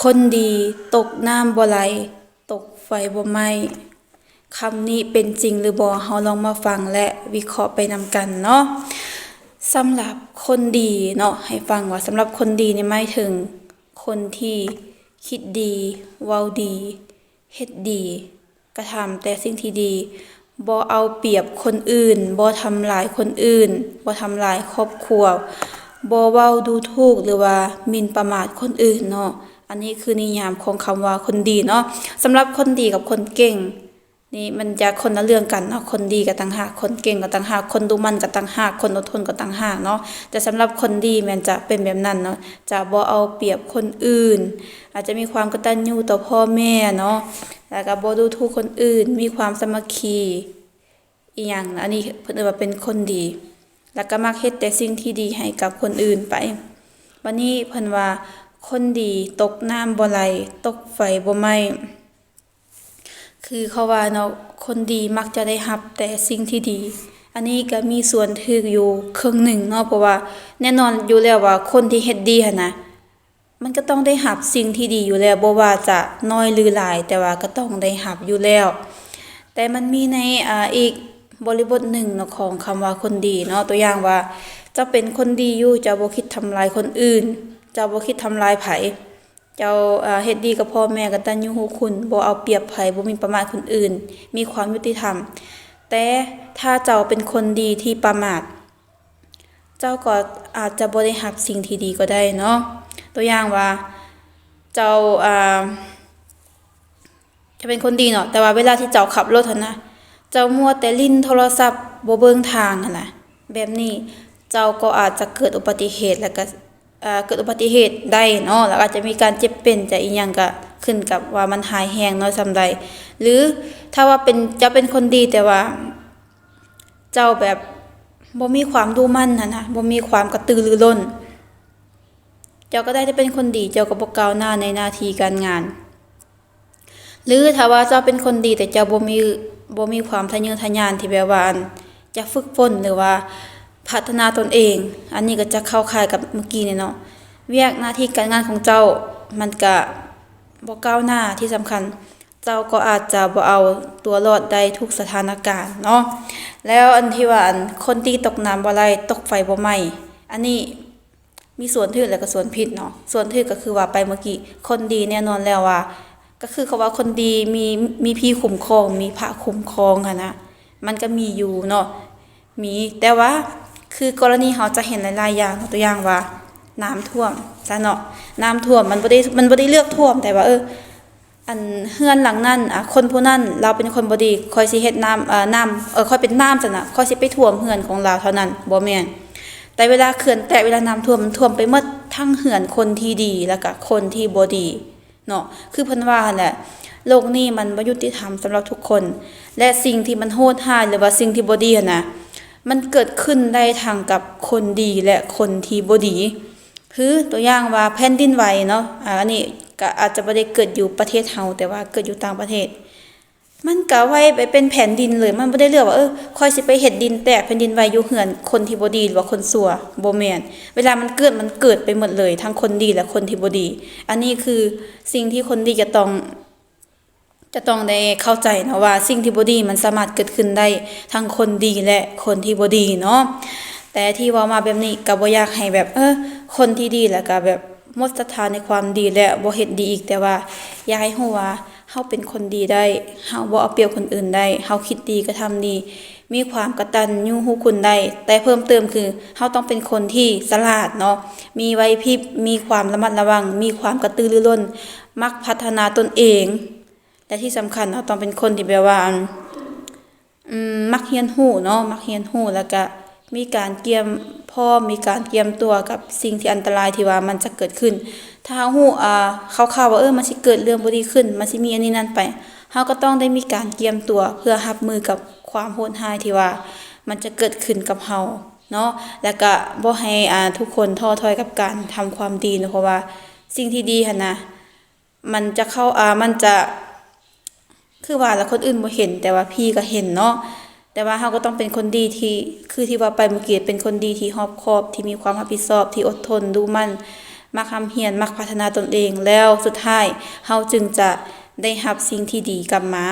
ຄົນດີຕົກນ້ຳບໍ່ໄຫຼ, ຕົກໄຟບໍ່ໄໝ້. ຄຳນີ້ເປັນຈິງຫຼືບໍ່? ເຮົາລອງມາຟັງ ແລະ ວິເຄາະໄປນຳກັນເນາະ. ສຳລັບຄົນດີເນາະ, ໃຫ້ຟັງວ່າສຳລັບຄົນດີນີ້ໝາຍເຖິງຄົນທີ່ຄິດດີ, ເວົ້າດີ, ເຮັດດີ, ກະທຳແຕ່ສິ່ງທີ່ດີ, ບໍ່ເອົາປຽບຄົນອື່ນ, ບໍ່ທຳລາຍຄົນອື່ນ, ບໍ່ທຳລາຍຄອບຄົວ, ບໍ່ເວົ້າດູຖູກ ຫຼືວ່າໝິ່ນປະໝາດຄົນອື່ນເນາະ. ອັນນີ້ຄືນິຍາມຂອງຄຳວ່າຄົນດີເນາະ. ສຳລັບຄົນດີກັບຄົນເກັ່ງນີ້ ມັນຈະຄົນລະເລື່ອງກັນເນາະ. ຄົນດີກໍຕ່າງຫາກ, ຄົນເກັ່ງກໍຕ່າງຫາກ, ຄົນດຸໝັ່ນກໍຕ່າງຫາກ, ຄົນອົດທົນກໍຕ່າງຫາກເນາະ. ແຕ່ສຳລັບຄົນດີແມ່ນຈະເປັນແບບນັ້ນເນາະ, ຈະບໍ່ເອົາປຽບຄົນອື່ນ, ອາດຈະມີຄວາມກະຕັນຍູຕໍ່ພໍ່ແມ່ເນາະ, ແລ້ວກໍບໍ່ດູຖູກຄົນອື່ນ, ມີຄວາມສາມັກຄີ ອີ່ຫຍັງນະ, ອັນນີ້ເພິ່ນເອີ້ນວ່າເປັນຄົນດີ, ແລ້ວກໍມັກເຮັດແຕ່ສິ່ງທີ່ດີໃຫ້ກັບຄົນອື່ນໄປ. ບັດນີ້ເພິ່ນວ່າ ຄົນດີຕົກນ້ຳບໍ່ໄຫຼ, ຕົກໄຟບໍ່ໄໝ້. ຄືເຂົາວ່າເນາະ, ຄົນດີມັກຈະໄດ້ຮັບແຕ່ສິ່ງທີ່ດີ. ອັນນີ້ກໍມີສ່ວນຖືກຢູ່ເຄິ່ງໜຶ່ງເນາະ, ເພາະວ່າແນ່ນອນຢູ່ແລ້ວວ່າຄົນທີ່ເຮັດດີຫັ້ນນະ ມັນກໍຕ້ອງໄດ້ຮັບສິ່ງທີ່ດີຢູ່ແລ້ວ, ບໍ່ວ່າຈະນ້ອຍຫຼືຫຼາຍ, ແຕ່ວ່າກໍຕ້ອງໄດ້ຮັບຢູ່ແລ້ວ. ແຕ່ມັນມີໃນ ອາ ອີກບໍລິບົດໜຶ່ງເນາະ ຂອງຄຳວ່າຄົນດີເນາະ. ຕົວຢ່າງວ່າ ເຈົ້າເປັນຄົນດີຢູ່, ເຈົ້າບໍ່ຄິດທຳລາຍຄົນອື່ນ, ເຈົ້າບໍ່ຄິດທຳລາຍໃຜ, ເຈົ້າ ອາ ເຮັດດີກັບພໍ່ແມ່, ກະຕັນຍູຮູ້ຄຸນ, ບໍ່ເອົາປຽບໃຜ, ບໍ່ໝິ່ນປະໝາດຄົນອື່ນ, ມີຄວາມຍຸຕິທຳ. ແຕ່ຖ້າເຈົ້າເປັນຄົນດີທີ່ປະໝາດ, ເຈົ້າກໍອາດຈະບໍ່ໄດ້ຮັບສິ່ງທີ່ດີກໍໄດ້ເນາະ. ຕົວຢ່າງວ່າ ເຈົ້າ ອາ ຈະເປັນຄົນດີເນາະ, ແຕ່ວ່າເວລາທີ່ເຈົ້າຂັບລົດຫັ້ນນະ, ເຈົ້າມົວແຕ່ຫຼິ້ນໂທລະສັບ, ບໍ່ເບິ່ງທາງຫັ້ນນະ, ແບບນີ້ເຈົ້າກໍອາດຈະເກີດອຸບັດຕິເຫດ ແລ້ວກໍ ເກີດອຸບັດຕິເຫດໄດ້ເນາະ, ແລ້ວອາດຈະມີການເຈັບເປັນຈະອີ່ຫຍັງ ກໍຂຶ້ນກັບວ່າມັນຮ້າຍແຮງນ້ອຍສ່ຳໃດ. ຫຼື ຖ້າວ່າເປັນ ເຈົ້າເປັນຄົນດີ ແຕ່ວ່າ ເຈົ້າແບບບໍ່ມີຄວາມດຸໝັ່ນຫັ້ນນະ, ບໍ່ມີຄວາມກະຕືລືລົ້ນ, ເຈົ້າກໍໄດ້ແຕ່ເປັນຄົນດີ, ເຈົ້າກໍບໍ່ກ້າວໜ້າໃນໜ້າທີ່ການງານ. ຫຼື ຖ້າວ່າເຈົ້າເປັນຄົນດີ ແຕ່ເຈົ້າບໍ່ມີ ບໍ່ມີຄວາມທະເຍີທະຍານທີ່ແບບວ່າ ອັນ ຈະຝຶກຝົນ ຫຼືວ່າພັດທະນາຕົນເອງ, ອັນນີ້ກໍຈະເຂົ້າຂ່າຍກັບເມື່ອກີ້ນີ້ເນາະ, ວຽກໜ້າທີ່ການງານຂອງເຈົ້າມັນກະບໍ່ກ້າວໜ້າ, ທີ່ສຳຄັນ ເຈົ້າກໍອາດຈະບໍ່ເອົາຕົວລອດໄດ້ທຸກສະຖານະການເນາະ. ແລ້ວອັນທີ່ວ່າ ອັນ ຄົນດີຕົກນ້ຳບໍ່ໄຫຼ ຕົກໄຟບໍ່ໄໝ້, ອັນນີ້ມີສ່ວນຖືກ ແລະ ກໍສ່ວນຜິດເນາະ. ສ່ວນຖືກກໍຄືວ່າໄປເມື່ອກີ້, ຄົນດີແນ່ນອນແລ້ວວ່າ ກໍຄືເຂົາວ່າຄົນດີມີ ມີຜີຄຸ້ມຄອງ, ມີພະຄຸ້ມຄອງຫັ້ນນະ, ມັນກໍມີຢູ່ເນາະ. ມີ, ແຕ່ວ່າຄືກໍລະນີເຮົາຈະເຫັນຫຼາຍໆຢ່າງ, ຕົວຢ່າງວ່ານ້ຳຖ້ວມຊະເນາະ, ນ້ຳຖ້ວມມັນບໍ່ໄດ້ ມັນບໍ່ໄດ້ເລືອກຖ້ວມ ແຕ່ວ່າ ເອີ ອັນເຮືອນຫຼັງນັ້ນ ອາ ຄົນຜູ້ນັ້ນລາວເປັນຄົນບໍ່ດີ, ຂ້ອຍຊິເຮັດນ້ຳ ເອີ ນ້ຳ ເອີ ຂ້ອຍເປັນນ້ຳຊັ້ນນະ, ຂ້ອຍຊິໄປຖ້ວມເຮືອນຂອງລາວເທົ່ານັ້ນ, ບໍ່ແມ່ນ. ແຕ່ເວລາເຂື່ອນແຕກ, ເວລານ້ຳຖ້ວມ, ມັນຖ້ວມໄປໝົດ ທັງເຮືອນຄົນທີ່ດີ ແລ້ວກະຄົນທີ່ບໍ່ດີ. ເນາະ, ຄືເພິ່ນວ່າຫັ້ນແຫຼະ, ໂລກນີ້ມັນບໍ່ຍຸຕິທຳສຳລັບທຸກຄົນ ແລະ ສິ່ງທີ່ມັນໂຫດຮ້າຍ ຫຼືວ່າສິ່ງທີ່ບໍ່ດີຫັ້ນນະ, ມັນເກີດຂຶ້ນໄດ້ທັງກັບຄົນດີ ແລະ ຄົນທີ່ບໍ່ດີ. ຄືຕົວຢ່າງວ່າແຜ່ນດິນໄຫວເນາະ, ອາ ອັນນີ້ກະອາດຈະບໍ່ໄດ້ເກີດຢູ່ປະເທດເຮົາ, ແຕ່ວ່າເກີດຢູ່ຕ່າງປະເທດ. ມັນກະໄຫວໄປເປັນແຜ່ນດິນເລີຍ, ມັນບໍ່ໄດ້ເລືອກວ່າ ເອີ ຂ້ອຍຊິໄປເຮັດດິນແຕກແຜ່ນດິນໄຫວຢູ່ເຮືອນຄົນທີ່ບໍ່ດີ ຫຼືວ່າຄົນຊົ່ວ, ບໍ່ແມ່ນ. ເວລາມັນເກີດ, ມັນເກີດໄປໝົດເລີຍ, ທັງຄົນດີ ແລະ ຄົນທີ່ບໍ່ດີ. ອັນນີ້ຄືສິ່ງທີ່ຄົນດີຈະຕ້ອງ, ຈະຕ້ອງໄດ້ເຂົ້າໃຈເນາະ ວ່າສິ່ງທີ່ບໍ່ດີມັນສາມາດເກີດຂຶ້ນໄດ້ທັງຄົນດີ ແລະ ຄົນທີ່ບໍ່ດີເນາະ. ແຕ່ທີ່ເວົ້າມາແບບນີ້ ກໍບໍ່ຢາກໃຫ້ແບບ ເອີ ຄົນທີ່ດີ ແລ້ວກໍແບບ ໝົດສັດທາໃນຄວາມດີ ແລະ ບໍ່ເຮັດດີອີກ, ແຕ່ວ່າຢາກໃຫ້ຮູ້ວ່າເຮົາເປັນຄົນດີໄດ້, ເຮົາບໍ່ເອົາປຽບຄົນອື່ນໄດ້, ເຮົາຄິດດີກະທຳດີ, ມີຄວາມກະຕັນຍູຮູ້ຄຸນໄດ້, ແຕ່ເພີ່ມເຕີມຄືເຮົາຕ້ອງເປັນຄົນທີ່ສະຫຼາດເນາະ, ມີໄຫວພິບ, ມີຄວາມລະມັດລະວັງ, ມີຄວາມກະຕືລືລົ້ນ, ມັກພັດທະນາຕົນເອງ ແລະ ທີ່ສຳຄັນເຮົາຕ້ອງເປັນຄົນທີ່ແບບວ່າ ອັນ ອືມ ມັກຮຽນຮູ້ເນາະ, ມັກຮຽນຮູ້ ແລ້ວກະມີການກຽມພ້ອມ, ມີການກຽມຕົວກັບສິ່ງທີ່ອັນຕະລາຍທີ່ວ່າມັນຈະເກີດຂຶ້ນ. ຖ້າເຮົາຮູ້ ອ່າ ຄ່າວໆວ່າ ເອີ ມັນຊິເກີດເລື່ອງບໍ່ດີຂຶ້ນ, ມັນຊິມີອັນນີ້ນັ້ນໄປ, ເຮົາກໍຕ້ອງໄດ້ມີການກຽມຕົວເພື່ອຮັບມືກັບຄວາມໂຫດຮ້າຍທີ່ວ່າມັນຈະເກີດຂຶ້ນກັບເຮົາເນາະ, ແລ້ວກະບໍ່ໃຫ້ ອ່າ ທຸກຄົນທໍ້ຖອຍກັບການທຳຄວາມດີເນາະ, ເພາະວ່າສິ່ງທີ່ດີຫັ້ນນະ ມັນຈະເຂົ້າ ອາ ມັນຈະ ຄືວ່າລະ ຄົນອື່ນບໍ່ເຫັນ ແຕ່ວ່າຜີກໍເຫັນເນາະ. ແຕ່ວ່າເຮົາກໍຕ້ອງເປັນຄົນດີທີ່ ຄືທີ່ເວົ້າໄປເມື່ອກີ້ ເປັນຄົນດີທີ່ຮອບຄອບ, ທີ່ມີຄວາມຮັບຜິດຊອບ, ທີ່ອົດທົນ, ດຸໝັ່ນ, ມັກຮ່ຳຮຽນ, ມັກພັດທະນາຕົນເອງ, ແລ້ວສຸດທ້າຍເຮົາຈຶ່ງຈະໄດ້ຮັບສິ່ງທີ່ດີກັບມາ.